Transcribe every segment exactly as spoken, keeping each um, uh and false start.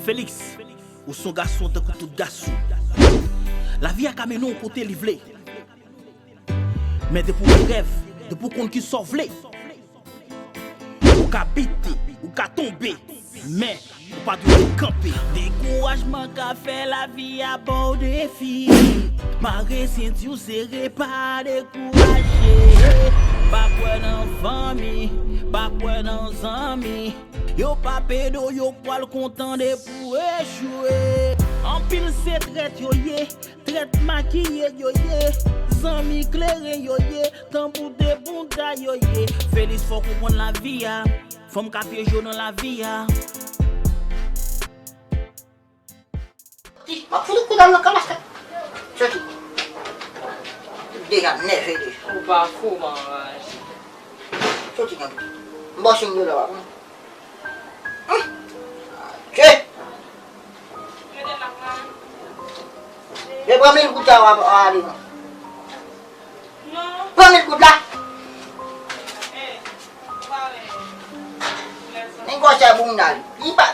Felix, ou se yon gason tankou tout gason. Lavi a ka mennen w kote li vle. Men depi w gen rèv, depi w konn kisa w vle, ou ka bite, ou ka tonbe, men ou pa dwe kanpe. Dekourajman ka fè lavi a ba w defi. Mare senti w sere, pa dekouraje. Pa kwè nan fanmi, pa kwè nan zanmi. Yo p ap ede w, yo pral kontan depi w echwe. Anpil se trèt yo ye, trèt makiye yo ye, zanmi kleren yo ye, tanbou de bouda yo ye. Felix, fò w konprann lavi a, fanm ka pyeje w nan lavi a. Ti, m ap fout kout nan kalas la. Soti. Deja nève deja. Ou pa fou, man, anraje. Soti nan piti. M ba w senk dola, w ap pran. Hum. Adje. Mete l la, man. Men pran mil goud sa, w ap ale, non. Pran mil goud la. Nèg gwosè bounda li. Li pa,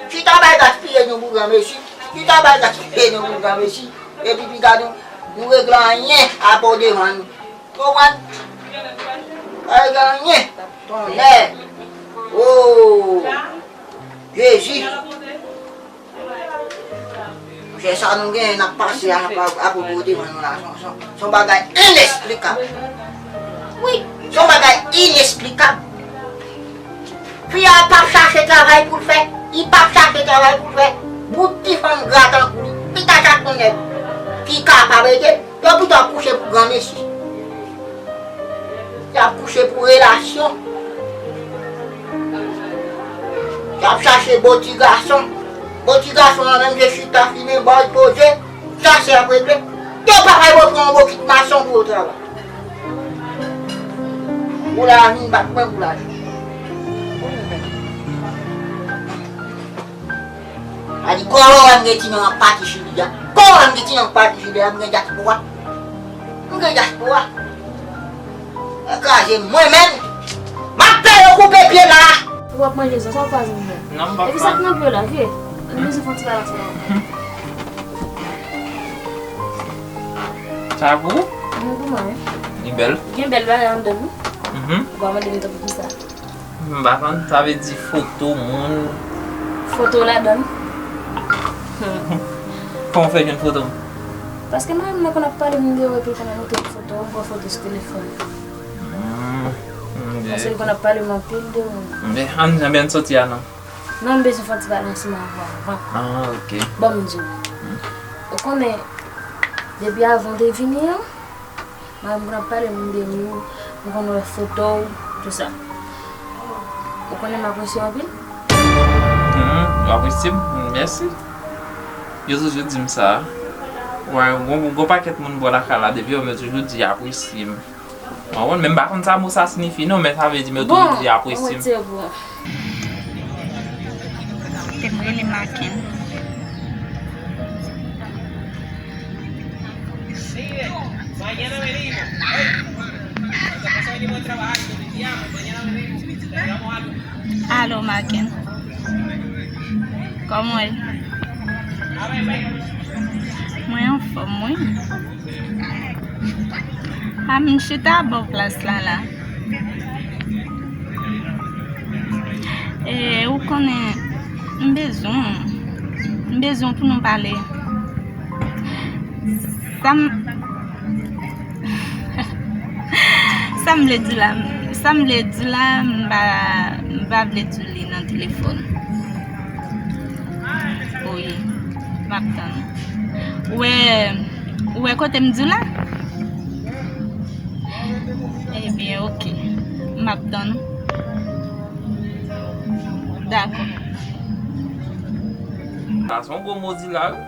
chita bay gaspiye nou pou granmesi. Chita bay gaspiye nou pou granmesi. Epi pi gade nou, nou regle anyen apa w devan nou. Konprann? Pa regle anyen. Tonnè. Oh. Jezi. Monchè, sa nou genyen n ap pase a, ap, ap, ap pote ban nou la, se, se, se yon bagay inesplikab. Wi, se yon bagay inesplikab. Fi a p ap chache travay pou l fè, li p ap chache travay pou l fè. Bout ti fanm gra tankou li, pita chak moun nèg ki kapab ede l. Yo pito ap kouche pou granmesi. Y ap kouche pou relasyon. Y ap chache bon ti gason. Bon ti gason an menm se chita fimen, bòz poze. Sa se ap regle. Yo pa fè yo pran yon bokit mason pou yo travay. Ou la vin bat mwen pou lajan. A di, kòman w wè m gen ti non an pati Chili a? Kòman w wè m gen ti non an pati Chili a? M gen dyaspora. M gen dyaspora. Yo kraze mwen menm. M ap fè yo koupe pye m la. Ou ap manje sa, sa w pa jwenn menm. Non, m p ap. Epi sa k nan pye w la, vye. Ann bezwen fè yon ti bagay ansanm. Sa pou ou? Mwen pou mwen, wi. Li bèl. Gen bèl bagay anndan l, wi. Mhm. Ou pa mande m tankou kisa. M pa konn, sa vle di foto moun. Foto ladan l. Kòman w fè jwenn foto m? Paske mari m nan konn ap pale m de ou epi l konn ap montre m foto, m pran foto sou telefòn. Hmm, ok. Paske l konn ap pale m anpil de ou. Ok, ann, ann, ann soti a non. Non, m bezwen fè yon ti pale ansanm avè w avan. Ah, ok. Ban m di w. Hmm. Ou konnen, depi avan w te vini an, mwen konn ap pale moun de ou, mwen konn wè foto w, tout sa. Ou konnen m apresye w anpil? Hmm, w apresye m? Mèsi. Yo toujou di m sa. Wè, gon, gon pakèt moun bò lakay la, depi yo, yo toujou di apresye m. Mwen konn, men m pa konn sa mo sa siyifi non, men sa vle di men yo toujou di apresye m. Bon, mwen retire pou ou. Te m rele Maken. Alo, Maken. Kòman w ye? Mwen anfòm, wi. A, m chita bò plas la, la. E, ou konnen, m bezwen, m bezwen pou nou pale. Sa m, sa m vle di la, sa m vle di la, m pa, m pa vle di li nan telefòn. Wi, m ap tann ou. Ou wè, ou wè kote m di w la? Ebyen, oke. M ap tann ou. Dakò. Sa se yon gwo mo w di la, wi.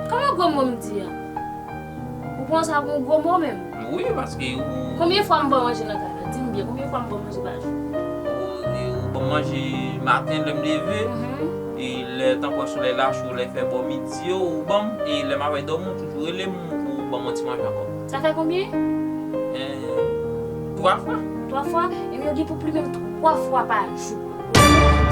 Kòman gwo mo m di a? Ou pran sa pou yon gwo mo menm? Wi, paske ou... Konbyen fwa m ba w manje nan kay la? Di m byen, konbyen fwa m ba w manje pa jou? Ou, ou ban m manje maten lè m leve, mhm, e lè tanpò solèy la cho, lè fè bò midi yo, ou ban m, e lè m ap al dòmi, ou toujou rele m, ou ban m yon ti manje ankò. Sa fè konbyen? Eh, twa fwa. Twa fwa? Ebyen, ou gen pou plimen m twa fwa pa jou.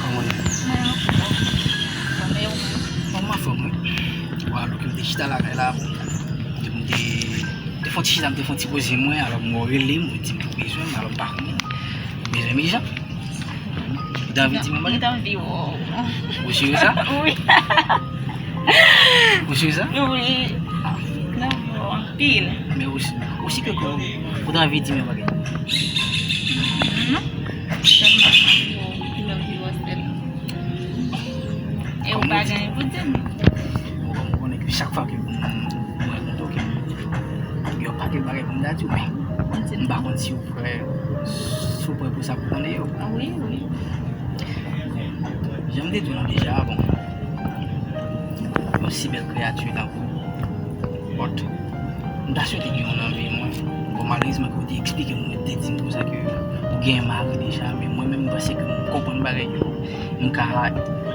Kòman w ye? Mwen anfòm. Mwen anfòm, wi. Bon, alò ke m te chita lakay la, bon, m te, te fè yon ti chita, m te fè yon ti poze mwen, alò m wè w rele m, ou di m ou bezwen m, alò m pa konnen. Ou bezwen m ijan? Ou te anvi di m yon bagay? Mwen te anvi wè w. Ou sirye sa? Wi. Ou sirye sa? Wi. Mwen anvi wè w anpil. Men ou si, ou si ke ou te anvi di m yon bagay? Non. Sèlman anvi wè w, ou te anvi wè w sèlman. E ou pa gen pou di m. Ou konnen ke chak fwa ke m, m renkontre w, ke m gen yon pakèt bagay pou m ta di w, men m pa konn si w prè, si w prè pou sa pou tande yo. Wi, wi. Jan m te di w lan deja, bon, yon si bèl kreyati tankou w, but m ta swete gen yon nan vi mwen. Bon, malerezman, ke w te eksplike m, ou te di m konsa ke ou gen mari deja, men mwen menm, m panse ke m konprann bagay yo. M ka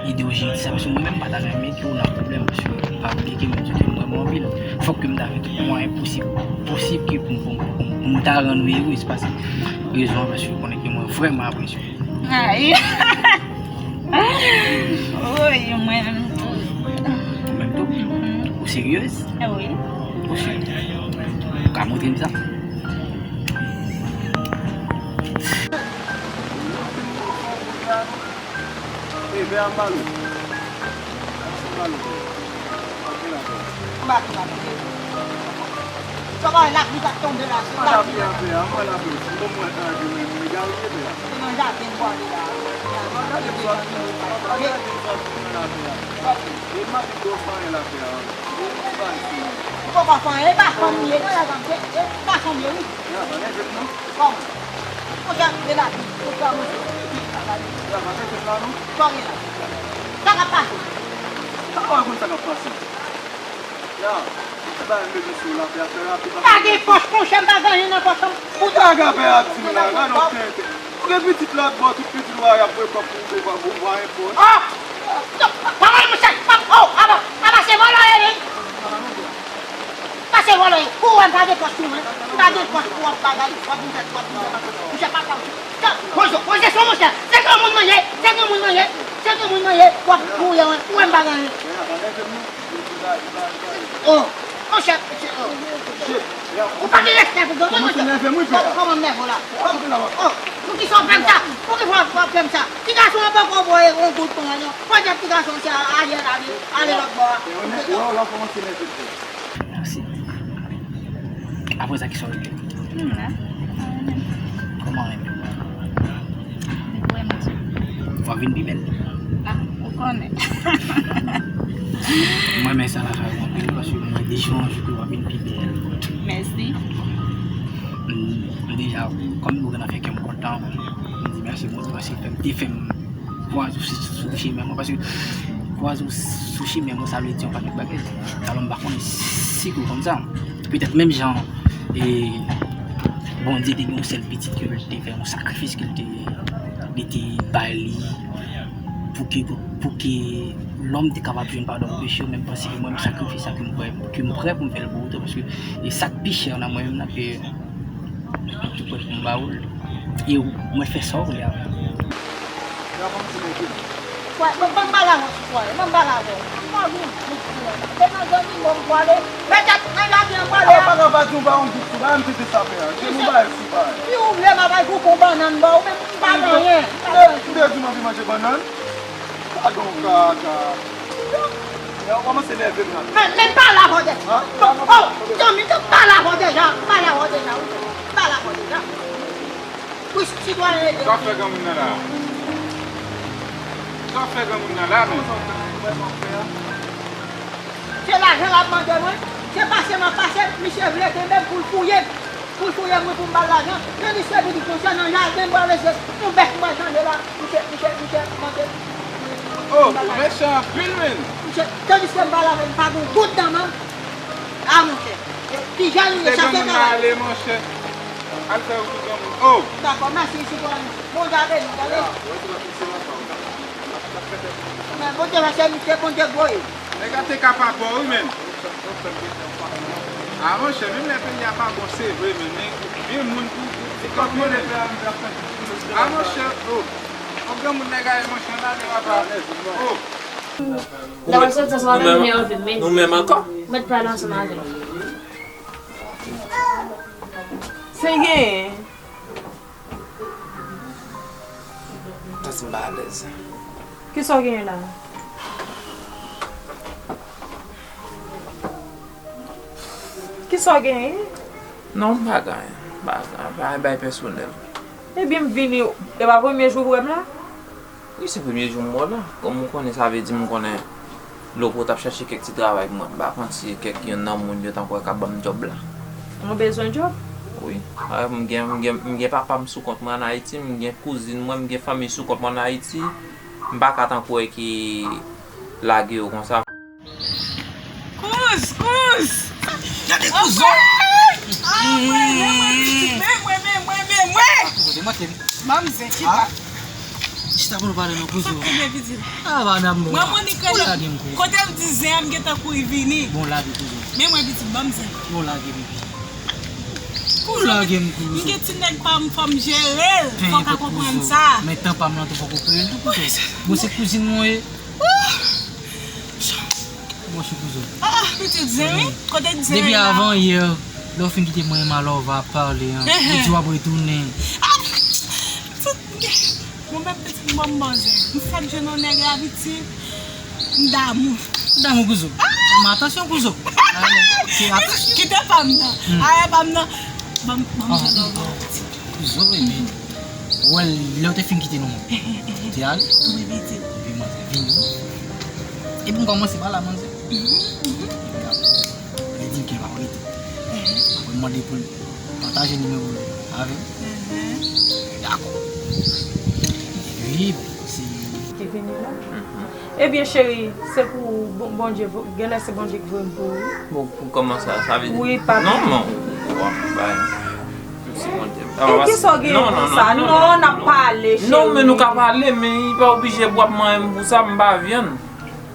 ede w jere sa, paske mwen menm m pa ta renmen ke w nan pwoblèm, paske m pa bliye ke m di ke m renmen w anpil. Fòk ke m ta fè tout mwayen posib, posib ke pou, pou, pou, pou m ta rann ou erez, paske rezon an, paske w konnen ke mwen vrèman apresye w. Ay. Woy, mwen menm tou. Ou menm tou? Mhm. Ou seryez? Wi. Ou si? Ou ka montre m sa? Ey, vè a m ba l ou. Anba tou la, pase. Kòman lapli t ap tonbe la, se lapli. Lapli an vè a, mwen lapli. Bon, mwen anvi menm, m egare vè a. Se nan jaden m pwale la. Gade zòt, gade zòt nan lapli a. E m ap di w fè anyen lapli a. Ou poko fè anyen, e pa fanm li ye, non, e pa fanm li ye, wi. Kòman? Monchè, de la vi, monchè, monchè. Sa gen la? Sa k ap pase? Sa pa konn sa k ap pase. Ya, ti bagay m bezwen sou la, fè afè rapid. M pa gen pòch, monchè, m pa gen anyen nan pòch mwen. Ou ta gen afè a di m la, gade yon tenten. Ou gen pitit la, bon, tout pitit ou a y ap voye kòb pou ou, pou ou, pou ou, pou ou, pou ou. Oh! Pa mal, monchè, pa, oh, aba, aba, se vòlò ye, wi. Pase vòlò ye. Pou wè m pa gen pòch pou mwen. M pa gen pòch pou w ap bagay, w ap boujè, w ap boujè, w ap boujè, pa ka. Poze, poze sou monchè. Se granmoun mwen ye. Se granmoun mwen ye. Se granmoun mwen ye. W ap boujè, w ap, ou wè m pa gen anyen. Oh, monchè, oh. Ou pa gen respè pou granmoun, monchè. Kòman m nève w la? Oh, poukisa w fè m sa? Poukisa w fè m sa? Ti gason an poko voye yon goud pou mwen, non. Podyab ti gason sa, ale, ale, ale lòt bò a. Mèsi. Apre sa, kisa w regle? M la. Kòman w renmen? Li vrèman sou. W ap vin pi bèl. Ah, ou konnen. Mwen renmen sa nan fè w anpil, paske mwen te di yon jou ke w ap vin pi bèl. Mèsi. M, m deja, kòm nou gen afè kè m kontan, m di mèsi Bondye paske fè m te fè m pran sou, sou chemen mwen, paske Kwaze w sou chimen mwen, sa vle di yon pakèt bagay. Alò, m pa konnen si w konn sa. Petèt menm jan, e, Bondye te gen yon sèl pitit ke l te fè yon sakrifis ke l te, li te bay li pou ke, pou ke lòm te kapab jwenn padon pou peche yo, men m panse ke mwen, m sakrifye sa ke m prè, ke m prè pou m fè l pou ou tou, paske e sa k pi chè nan mwen menm nan ke m tou prè pou m ba ou l. E ou mèt fè sa w vle avè l. Frè, ban, ban m pale avè w sou frè, ban m pale avè w. M pa vin bout sou mwen. Se nan zanmi mwen m pwale. Mete tèt nan lavi an pwale a. Papa pa di w ba yon bout sou bagay, m te di sa fè a. Se nou bagay sou bagay. Si w vle, m a bay koukou bannann ba w, men m pa gen anyen. M te, m te di w m anvi manje bannann. Gadon kaka. Yo kòmanse nève m la. Men, men pale avè w deja. Oh, Tommy, pale avè w deja. Pale avè w deja, wi. Pale avè w deja. Wi, sitwayen ede. Sa fè granmoun nan la? Sa fè granmoun nan la, men? Se lajan l ap mande mwen. Se pase m ap pase, misye vle kenbe m pou l fouye m. Pou l fouye mwen pou m ba l lajan. Men misye vin konsa nan jaden m, pral mesye yon bèf m pral chanje la. Misye, misye, misye, mande. Oh, ou mechan anpil, men. Misye, tandiske m pale avè l, m pa gen yon goud nan men m. A, monchè. E pi jan li ye, chak granmoun nan ale, monchè. Al fè wout granmoun. Oh! Dakò, mèsi, sitwayen. Bondye a beni w, tande? Men Bondye fè se misye, Bondye gwo ye. Nèg la te ka pa bon, wi, men. A, monchè, menm lè peyi a pa bon, se vre, men, men gen moun pou, pou, pou konprann. A, monchè, oh. Yon granmoun nèg a ye, monchè, ann ale, papa. Oh. Lè w ap soti ansanm avè m, li anvi m, men nou menm ankò? Mèt pale ansanm avè m. Sa genyen? Santi m pa alèz. Kisa w genyen la? Kisa w genyen? Non, m pa gen anyen. M pa gen anyen. Pa gen bagay pèsonèl. Ebyen, m vini, e pa premye jou w wè m la? Wi, se premye jou m wè w la. Kòm ou konnen, sa vle di m konnen lè w t ap chache kèk ti travay pou mwen. M pa konn si kèk yonn nan moun yo tankou w ka ban m djòb la. Mwen bezwen djòb? Wi. A, m gen, m gen, m gen papa m sou kont mwen ann Ayiti, m gen kouzin mwen, m gen fanmi sou kont mwen ann Ayiti. M pa ka tankou w ki lage yo konsa. Kouz, kouz! Gade kouz, oh! Ah, mwen, mwen, mwen, mwen, mwen, mwen, mwen, mwen, mwen! Kote mwen te? Ban m zen, chita. Ah? Chita pou nou pale non, kouz, oh. Sa k rive, pitit? Ah, madanm, bon. Mwen, Monica, ou lage m, kouz. Kote m di zen an, m gentan kouri vini. Bon, lage, kouz, oh. Men mwen, pitit, ban m zen. Bon, lage, pitit. Ou lage m, kouz, oh. M gen ti nèg pa m, fò m jere l. Fò w ka konprann sa. Men tan pa m nan tou, fòk ou peye l tou, kouz, oh. Bon, se kouzin mwen ye. Mwen sou kouz ou. Ah, ah, pitit zen, wi. Kote zen la? Depi avan yè, lè w fin kite mwen, Malòv ap pale an. Ou di w ap retounen. Ah, pitit, mwen menm pitit, m bon, m bon zen. M fèk jwenn yon nèg la, pitit. M damou. Ou damou kouz ou? Ah! Men atansyon kouz ou. Kite pa m nan. Aye pa m nan. Ban m, ban m zen lòv la, pitit. Kouz ou, wi, men. Ou wè, lè w te fin kite nou, ou te ale? Wi, pitit. Epi mwen te vini. Epi m kòmanse pale a manzè. Epi apre, li di m ke l pa rete. Apre m mande pou l pataje nimewo l avè m. Dakò. Epi, se. Ki vini la? Ebyen, cheri, se pou Bon-, Bondye vo-, genlè se Bondye ki voye m pou ou, wi. Bon, pou kòman sa, sa vle di? Wi, papi. Non, non, w ap bay. Tout se Bondye. E kisa w genyen konsa? Non, n ap pale, cheri. Non, men nou ka pale, men li pa oblije pou w ap manyen m pou sa, m pa vyann.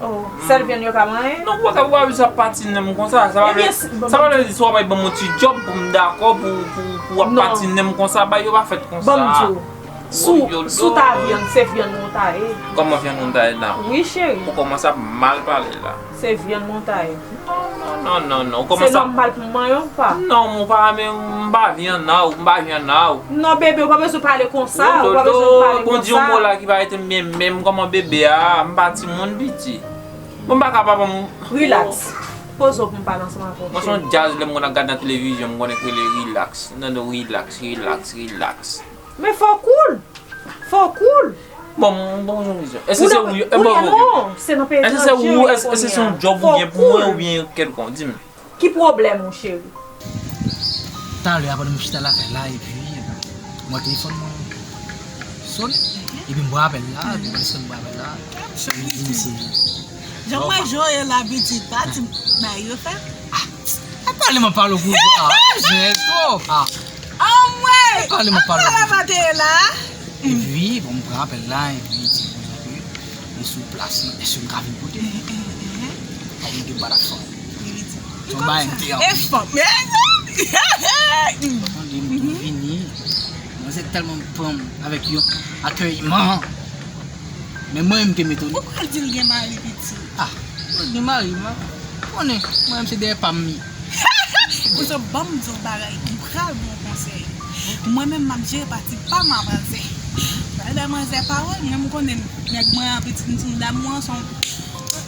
Oh, sèl vyann yo ka manyen? Non, ou pa ka, ou pa bezwen ap patinen m konsa. Sa pa vle, sa pa vle di si w ap ban m yon ti djòb pou m dakò, pou, pou, pou w ap patinen m konsa, bagay yo pa fèt konsa. Ban m di w. Si w, si w ta vyann, se vyann mwen w ta ye. Kòman vyann mwen w ta ye la? Wi, cheri. Ou kòmanse ap mal pale la. Se vyann mwen w ta ye. Non, non, non, non, non. Ou kòmanse ap... Se nòmal pou m manyen w pa? Non, mwen pa, men m pa vyann a w, m pa vyann a w. Non, bebe, ou pa bezwen pale konsa, ou pa bezwen pale konsa. Bon, di yon mo la ki pa rete m byen, men m kòman bebe a, m pa timoun piti. Bon, m pa ka pa ban m... Rilaks. Poze w pou m pale ansanm avè w, cheri. Mwen se yon djaz, lè m konn ap gade nan televizyon, m konnen k rele rilaks. Non, non, rilaks, rilaks, rilaks. Men fò w cool. Fò w cool. Bon, m, bon, jan vizyon. Èske se ou, e bon, ok. Non, se nan peyi etranje ou ye kounye a. Èske se ou, èske se yon djòb ou gen pou mwen oubyen kèlkonk? Di m. Ki pwoblèm ou, cheri? Talè a pandan m chita la fè la, epi mwen telefòn mwen sone. Epi m pran apèl la, epi m sone, m pran apèl la. Jan mwen joure la pitit, pa ti bay yo fè. Ah, pale mwen pale pou ah, jèn twò. Ah, anmwey. Pale mwen pale. Ala pa te ye la. Epi bon, m pran apèl la epi di konsa ke li sou plas li, èske m ka vin kote li? Kòm m gen bwa la fanm. Yon bagay m te anvi. Tande m tou vini. Manzè tèlman pran m avèk yon akèyman. Men mwen menm m te mete w. Ou pral di l gen mari piti. Ah, mwen gen mari, mwen konnen mwen menm se dèyè pa m li. Kouzen, ban m di w bagay, m pral ba w konsèy. Mwen menm m ap jere pati pa m a manzè. Bagay manzè pawòl, mwen m konnen nèg mwen an pitit m ti dam mwen se yon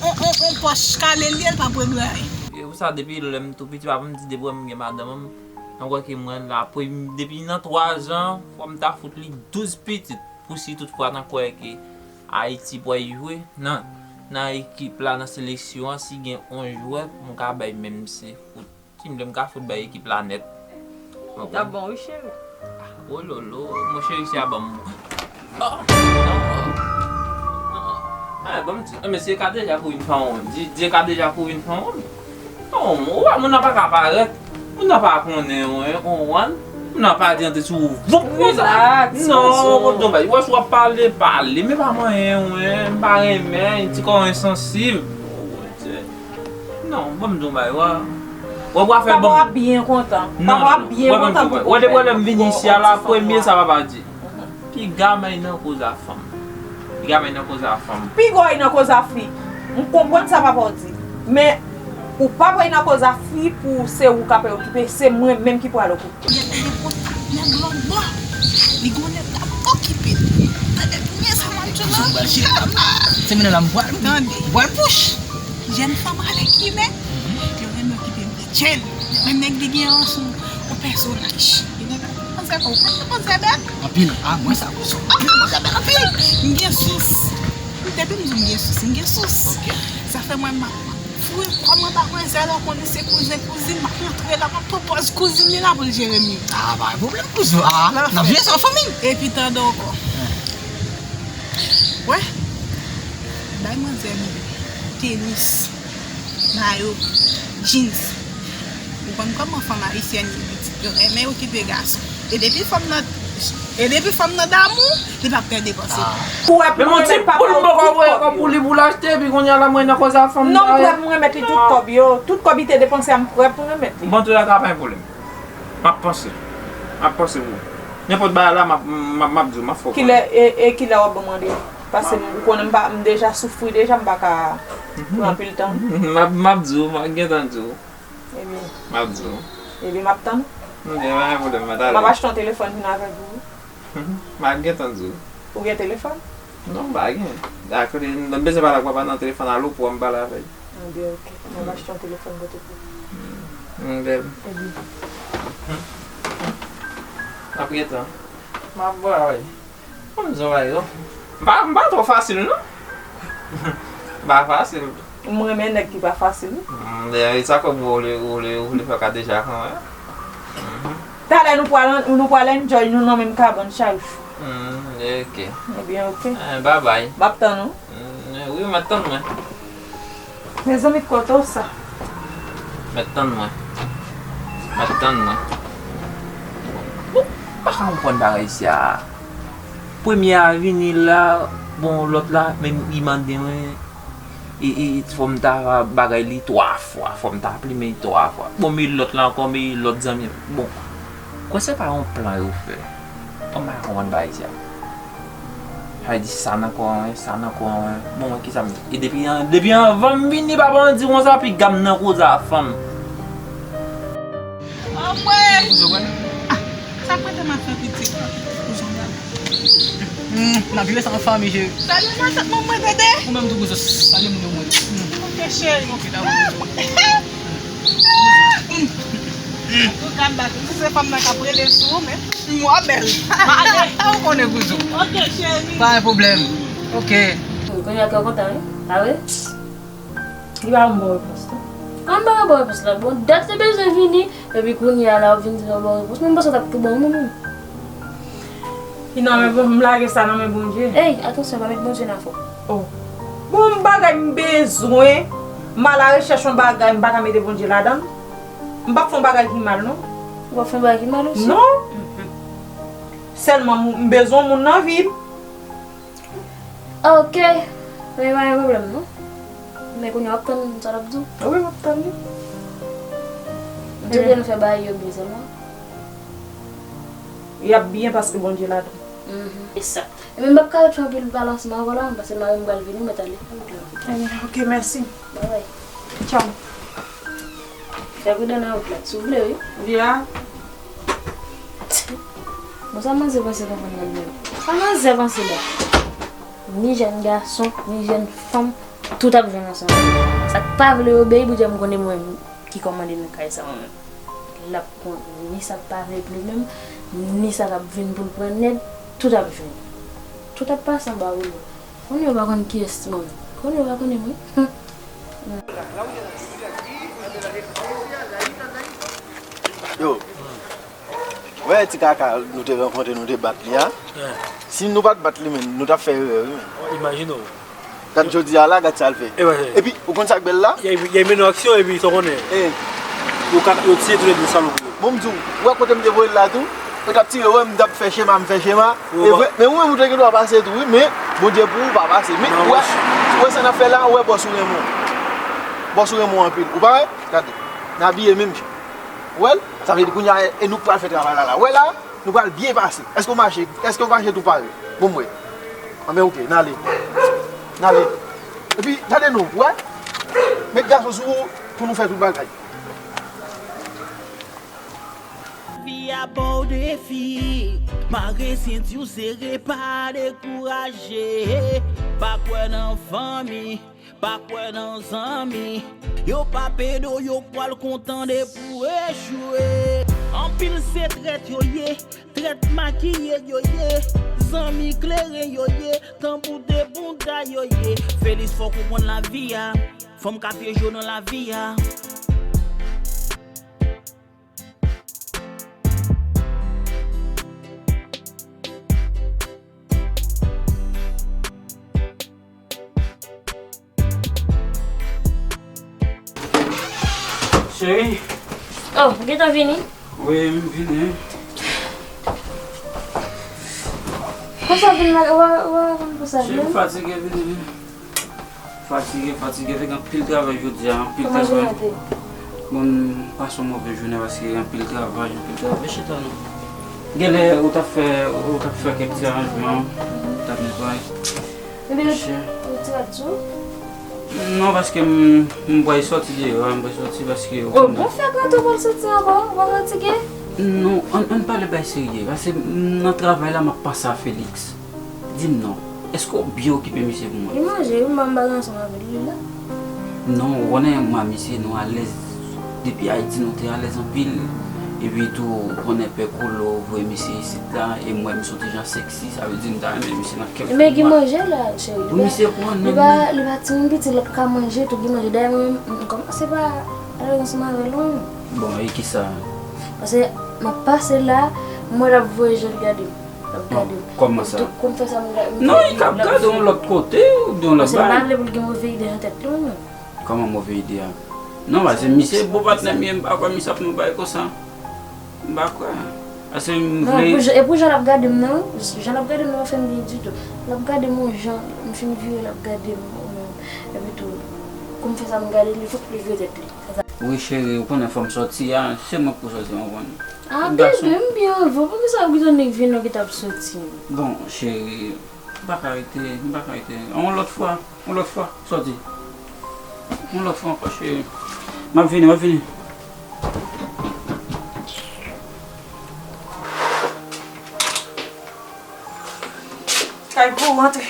on, on, on pòch kale li ye, l p ap regle anyen. E pou sa, depi lè m tou piti, papa m di depi wè m gen madanm, m wè ke mwen la, depi nan twa zan, fò m ta fout li douz pitit. Pou si toutfwa n ap kwè ke Ayiti pral jwe nan, nan ekip la, nan seleksyon an, si gen on jwè pou m ka bay menm se fout. Si m vle m ka fout bay ekip la nèt. Ou konprann? T ap bon wi, cheri. Ololo, mon cheri, se a ban m. Oh, non. Ah, ban m di, mesye ka deja kouri n fanm. Di, di ka deja kouri n fanm. Non, ou wè, moun nan pa ka parèt. Moun nan pa konnen, wen, on wan. Moun nan pa di antre sou ou. Voup konsa. Relax, non, konsa. Bon, bay, wè, si w ap pale, pale. Men pa manyen, wen. M pa renmen, ti kò ensansib. Oh, Bondye. Non, ban m di w bay, wè. Wè, w ap fè ban m. Papa w ap byen kontan. Papa w ap byen kontan pou ou. Wè, depi lè m vin isi a la, premye sa papa di. Piga may nan koz a fanm. Piga may nan koz a fanm. Piga w nan koz a fi. M konprann sa papa w di. Men, ou pa pral nan koz a fi pou se ou k ap okipe, se mwen menm ki pral okipe. Nèg lòt bò. Li gon nèg k ap okipe l. Tande byen sa m ap di w la. Se mwen la m pral. Tande. M pral pouch. Jèn fanm alèkimen. Yo renmen okipe m. Jèn, menm nèg li gen yon sou yon pèsonaj. Li gen manzè pa ou, pa manzè bèl. Anpil, ah, mwen sa konsa. Anpil, manzè bèl anpil. M gen sous. Depi m di w m gen sous, m gen sous. Ok. Sa fè mwen m ap fouye kò m anba manzè la, ou konnen se kouzen kouzin, m ap antre la, m ap pran pòz kouzin li la pou l jere m yo. Ah, pa gen pwoblèm, kouzin. Ah, n ap jere sa an fanmi. Epi tande ankò. Wè, bay manzè m tenis. Mayo, jeans. Ou konn kòman fanm ayisyèn ye pitit, yo renmen okipe gason. E depi fanm nan, e depi fanm nan damou, li p ap pè depanse. Ah. Ou wè pou mwen remèt papa w tout kòb. Men yon ti poul m poko voye kòb pou li pou l achte, epi kounye a la mwen nan koz a fanm. Non, m prè pou mwen remèt li tout kòb yo. Tout kòb li te depanse a, m prè pou mwen remèt li. Bon, tout sa pa yon pwoblèm. M ap panse. M ap panse pou ou. Nenpòt bagay la, m ap, m ap, m ap di w, m ap fè w konnen. Kilè, e, e kilè w ap ban m randevou? Paske m, ou konnen m pa, m deja soufri deja, m pa ka pran anpil tan. M ap, m ap di w, m ap gentan di w. Ebyen. M ap di w. Ebyen, m ap tann ou. Ebyen, pa gen pwoblèm, mwen talè. M ap achte yon telefòn vin avèk ou. M ap gentan di w. Ou gen telefòn? Non, m pa gen. Dakò, m bezwen pale ak papa nan telefòn, alo pou m pale avè l. Ebyen, ok. M ap achte yon telefòn pote pou ou. M gen. Ebyen. M ap gentan. M ap bwè, wi. Bon, m di w bagay, non. M pa, m pa twò fasil, non. M pa fasil. M renmen nèg ki pa fasil, wi. Mm, e sa kòb ou vle, ou vle, ou vle fè Kadeja kanmenm. Mhm. Talè nou pral, nou pral enjoy nou nan menm kabann chak jou. Mm, ok. Ebyen, ok. Eh, bye bye. M ap tann ou. Mm, wi, m ap tann mwen. Mezanmi, kote w sa? Mèt tann mwen. Mèt tann mwen. Ou pa ka konprann bagay isi a. Premye a vini la, bon, lòt la, menm li mande mwen, e, e, fò m ta bagay li twa fwa, fò m ta plimen li twa fwa. Bon, men lòt la ankò, men lòt zanmi. Bon, kwè se pa yon plan yo fè. Bon, m pa ka konprann bagay isi a. Sa vle di sa nan kò an, sa nan kò an. Bon, mwen, kisa m di? E depi, depi anvan m vini, papa an di konsa, piga m nan koze a fanm. Anmwey! Ah, sa k mete m ap fè pitit? Kouzen m la. Hmm, n ap jere sa an fanmi, cheri. Salye matant mwen, Dede. Ou menm tou, kouzen. Salye moun yo, mwen. Hmm. Ok, cheri. Ok, dakò. Antouka, m pa konn si se fanm nan k ap rele sou ou, men mwa bèl. Ou konnen, kouzen. Ok, cheri. Pa gen pwoblèm. Ok. Kounye a kè w kontan, wi? A wi? Li pa janm ba w repons, non. An ba w ba w repons la. Bon, dat te bezwen vini, epi kounye a la, w ap vin di l w ba w repons. Mwen, m panse w t ap tou ban w, mwen menm. Li nan men Bon-, m lage sa nan men Bondye. Ey, atansyon, pa met Bondye nan afè w. Oh. Yon bagay m bezwen, m alarechèch yon bagay, m pa ka mete Bondye ladan l. M p ap fè yon bagay ki mal, non. Ou p ap fè yon bagay ki mal osi? Non. Sèlman, m bezwen yon moun nan vi m. Ok. Men pa gen pwoblèm, non. Men kounye a w ap tann sa l ap di w. Wi, m ap tann li. M te vle nou fè bagay yo byen sèlman. Y ap byen paske Bondye ladan. Mhm. E sa. E men m p ap ka ret fè anpil balansman ankò la, paske mari m pral vini, mwen t ale. Ebyen, ok, mèsi. Bye bye. Tchaw. Fè pridan nan wout la, si w vle, wi. Via. Bon, sa manzè panse konprann nan menm. Sa manzè panse la. Ni jèn gason, ni jèn fanm, tout ap jwenn ansanm. Sa k pa vle obeyi, Bondye m konnen mwen menm ki kòmande nan kay sa mwen menm. L ap konn ni sa k pa vle pli menm, ni sa k ap vin pou l pran nèg, tout ap jwenn. Tout ap pase anba woulo. Kounye a w pa konn kiyès mwen. Kounye a w pa konnen mwen. Yo, wè ti kaka nou te rankontre, nou te bat li a? Si nou pa t bat li menm, nou t ap fè erè wi menm. Imajine w. Gad jodi a la, gad sa l fè. Epi, ou konn sa k bèl la? Y a, y a mennen aksyon epi sa w konnen. Eh, yo ka, yo tiye toulède salopri yo. Bon, m di w, ou wè kote m te voye l la tou? Yo t ap tire, wè m t ap fè chema, m fè chema. E vre, men ou menm ou te gen dwa pase tou, wi, men Bondye pou ou pa pase. Men ou wè, ou wè sa n ap fè la, ou wè bòs ou renmen w. Bòs ou renmen w anpil. Ou pa wè? Gade, n abiye menm jan. Ou wè l? Sa vle di kounye a, e nou k pral fè travay la la. Ou wè la? Nou pral byen pase. Èske w mache? Èske w mache tou pare? Bon, m wè. Anben, ok, n ale. N ale. Epi, gade nou, wè. Met gason sou ou pou nou fè tout bagay. Vi a ba w defi. Mare senti w sere, pa dekouraje. Pa kwè nan fanmi. Pa kwè nan zanmi, yo p ap ede w, yo pral kontan depi w echwe. Anpil se trèt yo ye, trèt makiye yo ye, zanmi kleren yo ye, tanbou de bouda yo ye. Felix, fòk ou konn lavi a, fanm k ap pyeje w nan lavi a. Cheri. Oh, ou gentan vini? Wi, m vini. Konsa vin la, ou a, ou a konn konsa vin? Cheri, m fatige vini. Fatige, fatige, te gen anpil travay jodi a, anpil travay. Kòman jounen te? Bon, m pase yon move jounen paske anpil travay, anpil travay. Chita non. Genlè ou t ap fè, ou t ap fè kèk ti aranjman, ou t ap netwaye. Ebyen, ou ti ret sou? Non, paske m, m pral sòti deyò, m pral sòti paske ou konn. Oh, bon fèt nan tou pral sòti ankò, ou pa fatige? Non, ann, ann pale bay serye, paske m, nan travay la, m ap panse a Felix. Di m non, èske w byen okipe misye pou mwen? Li manje wi, m pa m pa gen ansanm avè l, li la. Non, ou konnen mwen ak misye, nou alèz. Depi Ayiti, nou te alèz anpil. Epi tou, ou konnen pè Kolo voye misye isit la, e mwen, m se yon ti jan sèksi, sa vle di m ta renmen misye nan kèk. Men ki manje la, cheri? Pou misye pran nan. Li pa, li pa timoun piti, l ap ka manje, tou ki manje. Dayè, mwen menm, m kòmanse pa alèz ansanm avè l, non. Bon, e kisa? Paske m ap pase la, m wè l ap voye je l gade m. L ap gade m. Kòman sa? Tou, kou m fè sa, m gade m. Non, li ka ap gade yon lòt kote, oubyen yon lòt bagay. Paske m pa vle pou l gen move ide nan tèt li, non. Kòman move ide a? Non, paske misye bon patnè m ye, m pa kwè misye ap nan bagay konsa. M pa kwè. Paske m vle. Non, pou jan, e pou jan l ap gade m nan, jan l ap gade m nan pa fè m byen ditou. L ap gade m yon jan, m fin vire, l ap gade m, epi tou, kou m fè sa, m gade li, fòk li vire tèt li. Wi, cheri, ou konnen fò m sòti a, se mwen k pou sòti, ou konprann. Ah, bebe, m byen anvan. Poukisa ou gentan nèk vin ou ki t ap soti? Bon, cheri, m pa ka rete, m pa ka rete. Yon lòt fwa, yon lòt fwa, sòti. Yon lòt fwa ankò, cheri. M ap vini, m ap vini. Kay pou ou antre.